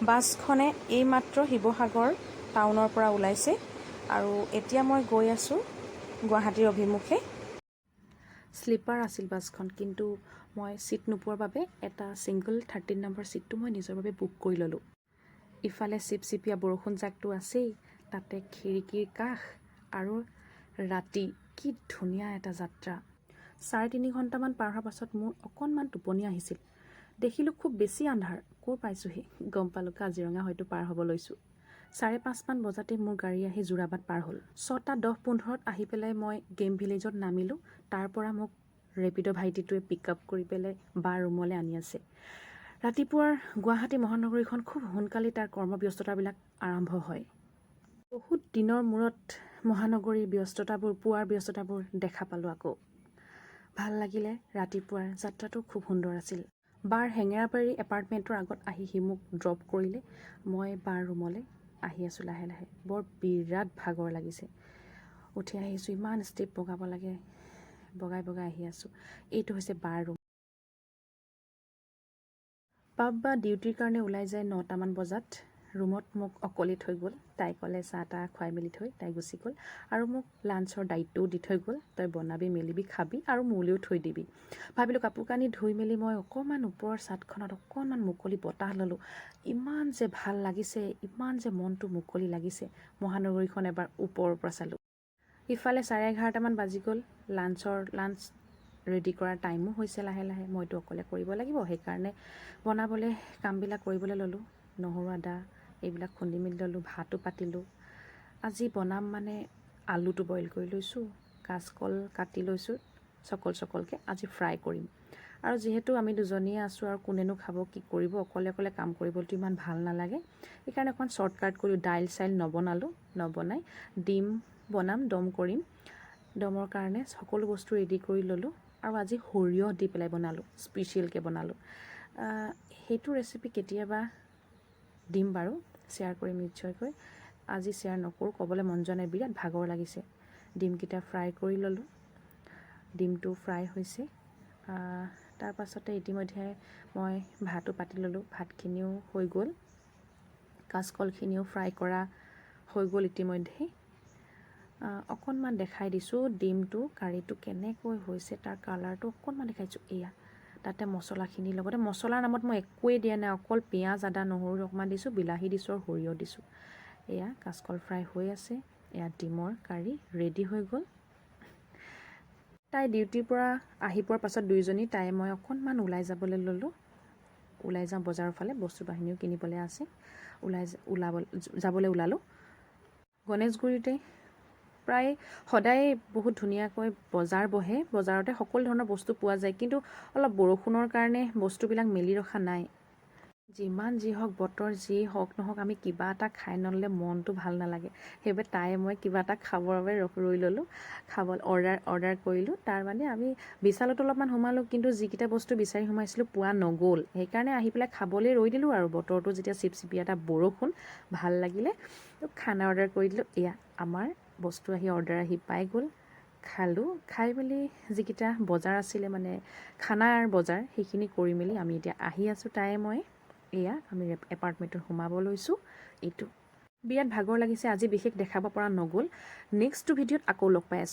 বাছখনে এইমাত্ৰ শিৱসাগৰ টাউনৰ পৰা ওলাইছে আৰু এতিয়া মই গৈ আছোঁ গুৱাহাটীৰ অভিমুখে। শ্লিপাৰ আছিল বাছখন, কিন্তু মই ছিট নোপোৱাৰ বাবে এটা ছিংগল 13 নম্বৰ ছিটটো মই নিজৰ বাবে বুক কৰি ল'লোঁ। ইফালে চিপচিপীয়া বৰষুণ জাকটো আছেই, তাতে খিৰিকীৰ কাষ আৰু ৰাতি কি ধুনীয়া এটা যাত্ৰা! 3.5 ঘণ্টামান পাৰ হোৱাৰ পাছত মোৰ অকণমান টোপনি আহিছিল। দেখিলোঁ খুব বেছি আন্ধাৰ। ক'ৰ পাইছোঁহি গম পালোঁ, কাজিৰঙা হয়তো পাৰ হ'ব লৈছোঁ। 5:30মান বজাতে মোৰ গাড়ী আহি যোৰাবাট পাৰ হ'ল। 6টা 10-15ত আহি পেলাই মই গেম ভিলেজত নামিলোঁ। তাৰ পৰা মোক ৰেপিড' ভাইটিটোৱে পিক আপ কৰি পেলাই বাৰ ৰুমলৈ আনি আছে। ৰাতিপুৱাৰ গুৱাহাটী মহানগৰীখন খুব সোনকালেই তাৰ কৰ্মব্যস্ততাবিলাক আৰম্ভ হয়। বহুত দিনৰ মূৰত মহানগৰীৰ ব্যস্ততাবোৰ, পুৱাৰ ব্যস্ততাবোৰ দেখা পালোঁ আকৌ। ভাল লাগিলে। ৰাতিপুৱাৰ যাত্ৰাটো খুব সুন্দৰ আছিল। বাৰ হেঙেৰাবাৰী এপাৰ্টমেণ্টৰ আগত আহি সি মোক ড্ৰপ কৰিলে। মই বাৰ ৰুমলৈ আহি আছোঁ লাহে লাহে। বৰ বিৰাট ভাগৰ লাগিছে। উঠি আহিছোঁ, ইমান ষ্টেপ বগাব লাগে, বগাই বগাই আহি আছোঁ। এইটো হৈছে বাৰ ৰুম। পাপ্পা ডিউটিৰ কাৰণে ওলাই যায় 9টামান বজাত। ৰুমত মোক অকলে থৈ গ'ল। তাই ক'লে, চাহ তাহ খুৱাই মেলি থৈ তাই গুচি গ'ল আৰু মোক লাঞ্চৰ দায়িত্বও দি থৈ গ'ল, তই বনাবি মেলিবি, খাবি আৰু মোলৈও থৈ দিবি। ভাবিলোঁ, কাপোৰ কানি ধুই মেলি মই অকণমান ওপৰৰ চাদখনত অকণমান মুকলি বতাহ ল'লোঁ। ইমান যে ভাল লাগিছে, ইমান যে মনটো মুকলি লাগিছে। মহানগৰীখন এবাৰ ওপৰৰ পৰা চালোঁ। ইফালে 11:30টামান বাজি গ'ল। লাঞ্চ ৰেডি কৰাৰ টাইমো হৈছে লাহে লাহে। মইতো অকলে কৰিব লাগিব, সেইকাৰণে বনাবলৈ কামবিলাক কৰিবলৈ ল'লোঁ। নহৰু, আদা এইবিলাক খুন্দি মেলি ল'লোঁ, ভাতো পাতিলোঁ। আজি বনাম মানে আলুটো বইল কৰি লৈছোঁ, কাচকল কাটি লৈছোঁ চকল চকলকৈ, আজি ফ্ৰাই কৰিম। আৰু যিহেতু আমি দুজনীয়ে আছোঁ আৰু কোনেনো খাব, কি কৰিব, অকলে অকলে কাম কৰিবলৈতো ইমান ভাল নালাগে। সেইকাৰণে অকণমান শ্বৰ্টকাট কৰিলোঁ। দাইল চাইল নবনালোঁ। নবনাই ডিম বনাম, দম কৰিম। দমৰ কাৰণে সকলো বস্তু ৰেডি কৰি ল'লোঁ আৰু আজি সৰিয়হ দি পেলাই বনালোঁ, স্পেচিয়েলকৈ বনালোঁ। সেইটো ৰেচিপি কেতিয়াবা দিম বাৰু, শ্বেয়াৰ কৰিম নিশ্চয়কৈ। আজি শ্বেয়াৰ নকৰোঁ, ক'বলৈ মন যোৱা নাই, বিৰাট ভাগৰ লাগিছে। ডিমকেইটা ফ্ৰাই কৰি ল'লোঁ। ডিমটো ফ্ৰাই হৈছে। তাৰ পাছতে ইতিমধ্যে মই ভাতো পাতি ল'লোঁ। ভাতখিনিও হৈ গ'ল, কাচকলখিনিও ফ্ৰাই কৰা হৈ গ'ল ইতিমধ্যে। অকণমান দেখাই দিছোঁ ডিমটো কাৰীটো কেনেকৈ হৈছে, তাৰ কালাৰটো অকণমান দেখাইছোঁ। এয়া তাতে মছলাখিনিৰ লগতে, মছলাৰ নামত মই একোৱেই দিয়া নাই, অকল পিঁয়াজ, আদা, নহৰু অকণমান দিছোঁ, বিলাহী দিছোঁ আৰু সৰিয়হ দিছোঁ। এয়া কাচকল ফ্ৰাই হৈ আছে, এয়া ডিমৰ কাৰী ৰেডি হৈ গ'ল। তাই ডিউটিৰ পৰা আহি পোৱাৰ পাছত দুয়োজনী, তাই মই অকণমান ওলাই যাবলৈ ল'লোঁ। ওলাই যাওঁ বজাৰৰ ফালে, বস্তু বাহিনীও কিনিবলৈ আছে। ওলাই ওলাব যাবলৈ ওলালোঁ। গণেশগুৰিতে প্ৰায় সদায় বহুত ধুনীয়াকৈ বজাৰ বহে। বজাৰতে সকলো ধৰণৰ বস্তু পোৱা যায়, কিন্তু অলপ বৰষুণৰ কাৰণে বস্তুবিলাক মেলি ৰখা নাই। যিমান যি হওক, বতৰ যি হওক নহওক, আমি কিবা এটা খাই নল'লে মনটো ভাল নালাগে। সেইবাবে তাই মই কিবা এটা খাবৰ বাবে ৰৈ ল'লোঁ। খাব অৰ্ডাৰ কৰিলোঁ। তাৰমানে আমি বিশালতো অলপমান সোমালোঁ, কিন্তু যিকেইটা বস্তু বিচাৰি সোমাইছিলোঁ পোৱা নগ'ল। সেইকাৰণে আহি পেলাই খাবলৈ ৰৈ দিলোঁ। আৰু বতৰটো যেতিয়া চিপচিপীয়া এটা বৰষুণ, ভাল লাগিলে, খানা অৰ্ডাৰ কৰি দিলোঁ। এয়া আমাৰ বস্তু আহি, অৰ্ডাৰ আহি পাই গ'ল। খালোঁ। খাই মেলি যিকেইটা বজাৰ আছিলে, মানে খানাৰ বজাৰ, সেইখিনি কৰি মেলি আমি এতিয়া আহি আছোঁ তাই মই। এয়া আমি এপাৰ্টমেণ্টত সোমাব লৈছোঁ। এইটো বিৰাট ভাগৰ লাগিছে, আজি বিশেষ দেখাব পৰা নগ'ল। নেক্সটটো ভিডিঅ'ত আকৌ লগ পাই আছোঁ।